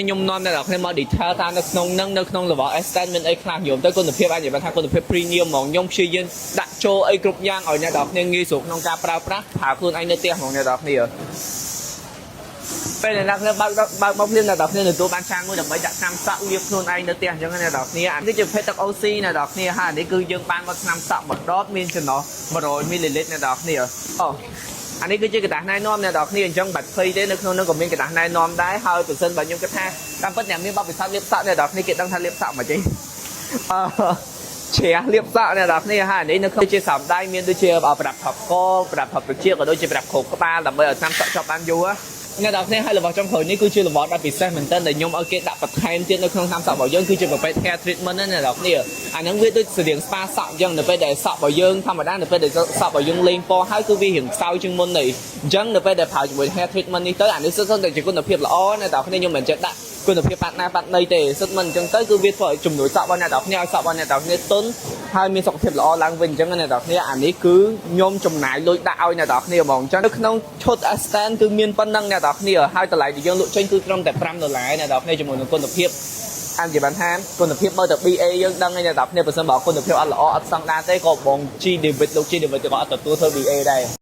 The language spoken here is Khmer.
ខ្ញុំនាំអ្នកនរគ្នាមក detail តាមនៅក្នុងនឹងនៅក្នុងរបស់ S10 មានអីខ្លះយល់ទៅគុណភាពអាចនិយាយបានថាគុណភាព premium ហ្មងខ្ញុំព្យាយាមដាក់ចូលអីគ្រប់យ៉ាងឲ្យអ្នកនរគ្នាងាយស្រួលក្នុងការប្រើប្រាស់ប្រើខ្លួនឯងនៅផ្ទះហ្មងអ្នកនរគ្នាពេលអ្នកនរគ្នាបើកបើកមកភ្លាមអ្នកនរគ្នាទទួលបានចានមួយដើម្បីដាក់ថ្នាំសក់លាបខ្លួនឯងនៅផ្ទះអញ្ចឹងណាអ្នកនរគ្នាអានេះជាប្រភេទទឹក OC អ្នកនរគ្នាហើយអានេះគឺយើងបានមកថ្នាំសក់មួយដបមានចំណុះ100មីលីលីត្រអ្នកនរគ្នាអូអានេះគឺជាក្រដាសណែនាំអ្នកនរគ្នាអញ្ចឹងបាច់ភ័យទេនៅក្នុងនោះក៏មានក្រដាសណែនាំដែរហើយប្រសិនបើខ្ញុំគិតថាតាមពិតអ្នកមានបទពិសោធន៍លាបសក់អ្នកនរគ្នាគេដឹងថាលាបសក់មកទេអឺជ្រះលាបសក់អ្នកនរគ្នាហើយអានេះនៅក្នុងជាស្រោមដៃមានដូចជាប្រដាប់ថប់កប្រដាប់ថប់ត្រចៀកក៏ដូចជាប្រដាប់គ្របក្បាលដើម្បីឲ្យថ្នាំសក់ជាប់បានយូរអ្នកនរគ្នាហើយរបស់ចុងក្រោយនេះគឺជារបស់ដ៏ពិសេសមែនទែនដែលខ្ញុំឲ្យគេដាក់បន្ថែមទៀតនៅក្នុងថ្នាំសក់របស់យើងគឺជាប្រភេទ hair treatment ណាអ្នកនរគ្នាអាហ្នឹងវាដូចស្រៀង spa សក់អញ្ចឹងនៅពេលដែលសក់របស់យើងធម្មតានៅពេលដែលសក់របស់យើងលេងពណ៌ហើយគឺវារៀងខ្សោយជាងមុននេះអញ្ចឹងនៅពេលដែលប្រើជាមួយ hair treatment នេះទៅអានេះសុទ្ធតែជាគុណភាពល្អអ្នកនរគ្នាខ្ញុំមិនចេះដាក់គុណភាពប៉ាត់ណាប៉ាត់ណីទេសុទ្ធមិនអញ្ចឹងទៅគឺវាធ្វើឲ្យជំនួយសក់របស់អ្នកនរគ្នាឲ្យសក់របស់អ្នកនរគ្នាទន់ហើយមានសុខភាពល្អឡើងវិញអញ្ចឹងអ្នកនរគ្នាអានេះគឺខ្ញុំចំណាយលុយដាក់ឲ្យអ្នកនរគ្នាហ្មងអញ្ចឹងនៅក្នុងឈុត Astan គឺមានប៉ុណ្ណឹងអ្នកនរគ្នាហើយតម្លៃដែលយើងលក់ចេញគឺត្រឹមតែ5ដុល្លារអ្នកនរគ្នាជាមួយនឹងគុណភាពអាននិយាយបានថាគុណភាពមើលតែ BA យើងដឹងហើយអ្នកនរគ្នាបើសិនបើគុណភាពអត់ល្អអត់ស្តង់ដារទេក៏បង G David លោក G David ក៏អត់ទទួលធ្វើ BA ដែរ។